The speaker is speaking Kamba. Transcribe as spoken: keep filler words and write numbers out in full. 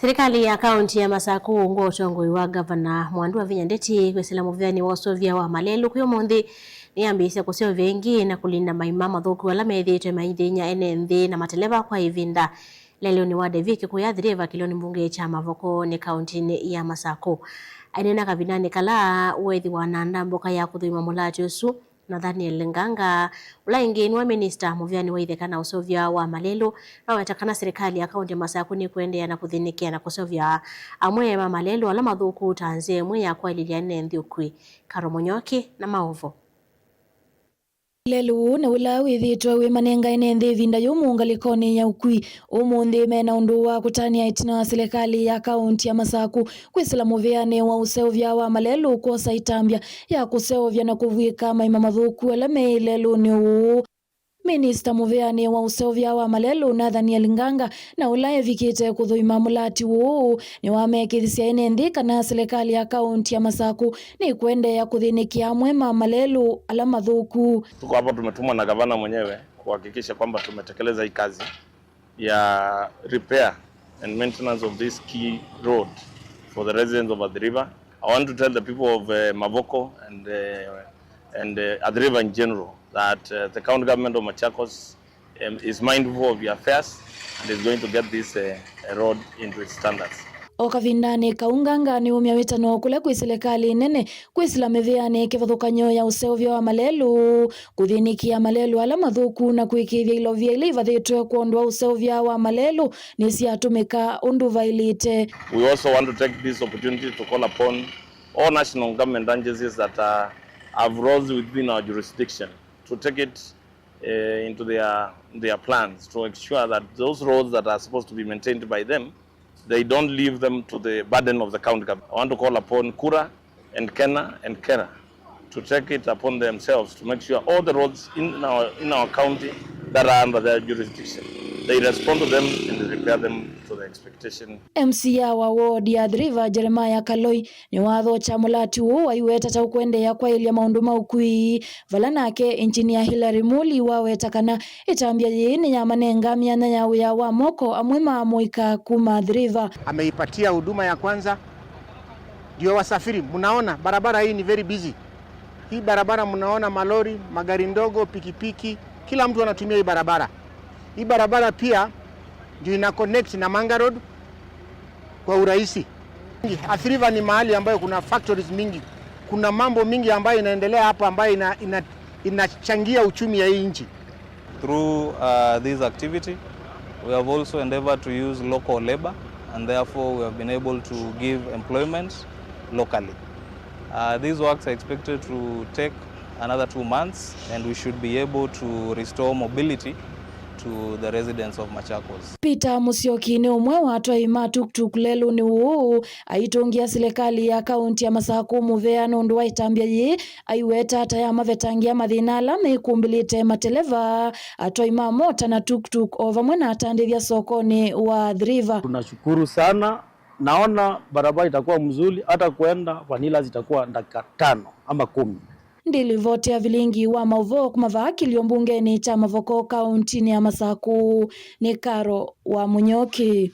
Silikalĩ ya kaũnti ya Masaku, ungu wa ũtongoi wa Ngavana Mwandu wa Vinya Ndeti, kwĩsĩla mũvĩanĩ wa ũseũvya wa malelũ kwĩ ũmũnthĩ, nĩyambĩĩsye kũseũvya ĩngĩ na kũlinda maima mathũku ala methĩĩtwe maithĩny'a ene nthĩ na mateleva kwa ĩvinda lelũnĩ wa Devi Kĩkũya Athi River kĩlĩonĩ mbunge kya Mavoko nĩ kaũntinĩ ya Masaku. Aineena kavindanĩ kala weethĩwa na ndambũka ya kũthũima mũlatĩ ũsu, Nathaniel Nganga, ũla ĩngĩ nĩwe minista mũvĩanĩ wa itheka na ũseũvya wa malelũ, nĩwaweta kana silikalĩ ya kaũnti ya Masaku nĩkũendeea na kũthĩnĩkĩa na kũseũvya amwe ma malelũ ala mathũku ta nzĩa ĩmwe ya kwaĩlĩlya ene nthĩ ũkui. Karo Mũnyoki na maũvo. Lelũ ũũ nĩ ũla wĩthĩĩtwe wĩmanenga ene nthĩ ĩvinda yũmũ ngalĩkonĩ ya ũkui. Ũmũnthĩ mena ũndũ wa kũtanĩa ĩtina wa silikalĩ ya kaũnti ya Masaku kwĩsĩla mũvĩanĩ wa ũseũvya wa malelũ kwosa ĩtambya ya kũseũvya na kũvw'ĩka maima mathũku ala me lelũnĩ ũũ. Minista mũvĩanĩ wa ũseũvya wa malelũ, Nathaniel Nganga, na ũla evikĩte kũthũima mũlatĩ ũũ, nĩwamekĩthisye ene nthĩ kana silikalĩ ya kaũnti ya Masaku nĩkũendeea kũthĩnĩkĩa amwe ma malelũ ala mathũku. Tuko hapa, tumetumwa na gavana mwenyewe kuhakikisha kwamba tumetekeleza hii kazi ya repair and maintenance of this key road for the residents of Athi River. I want to tell the people of, eh, Mavoko and, eh, and, eh, Athi River in general that, eh, the county government of Machakos, um, is mindful of your affairs and is going to get this, eh, road into its standards. O kavindanĩ kau, Nganga nĩumya wĩtano kũla kwĩ silikalĩ nene kwĩsĩla mĩvĩanĩ kĩvathũkany'o ya ũseũvya wa malelũ, kũthĩnĩkĩa malelũ ala mathũku na kũĩkĩĩthya ilovia ila ivathĩtwe kwondũ wa ũseũvya wa malelũ nĩsyatũmĩka ũndũ vaĩlĩte. We also want to take this opportunity to call upon all national government agencies that, uh, have roads within our jurisdiction to take it, uh, into their, their plans to ensure that those roads that are supposed to be maintained by them, they don't leave them to the burden of the county government. I want to call upon KURA and KeNHA and KeRRA to take it upon themselves to make sure all the roads in our, in our county that are under their jurisdiction, they respond to them and repair them to the expectation. M C A wa ward ya Athi River, Jeremiah Kaloi, nĩwathokya mũlatĩ ũũ aiweta ta ũkũendeea kwaĩlya maũndũ ma ũkui, vala nake Engineer Hilary Muli waweta kana ĩtambya yĩĩ nĩyamanenga myanya ya wĩa wa moko amwe ma amũika kuma Athi River. Ameipatia huduma ya kwanza, ndio wasafiri. Mnaona barabara hii ni very busy. Hii barabara mnaona malori, magari ndogo, pikipiki, kila mtu anatumia hii barabara. Hii barabara pia ndio ina connect na Manga Road kwa urahisi. Athi River ni mahali ambayo kuna factories mingi. Kuna mambo mingi ambayo inaendelea hapa ambayo ina, ina, inachangia uchumi ya hii nchi. Through, uh, this activity, we have also endeavored to use local labor, and therefore we have been able to give employment locally. Uh, these works are expected to take another two months, and we should be able to restore mobility to the residents of Machakos. Peter Musyoki nĩ ũmwe wa atwai ma tuktuk lelũnĩ ũũ, aitũngĩa silikalĩ ya kaũnti ya Masaku mũvea nũndũ wa ĩtambya yĩĩ, aiweta ta yamavetangĩa mathĩna ala mekumbĩlĩte mateleva, atwai ma mota na tuktuk, o vamwe na atandĩthya sokonĩ wa Athi River. Tunashukuru sana. Naona barabara itakuwa mzuri, hata kuenda Vanilla zitakuwa dakika tano ama kumi. Ndilivoti ya vilingi wa maũvoo kuma vaa kĩlio mbungenĩ kya Mavoko kaũntinĩ ya Masaku nĩ Karo wa Mũnyoki.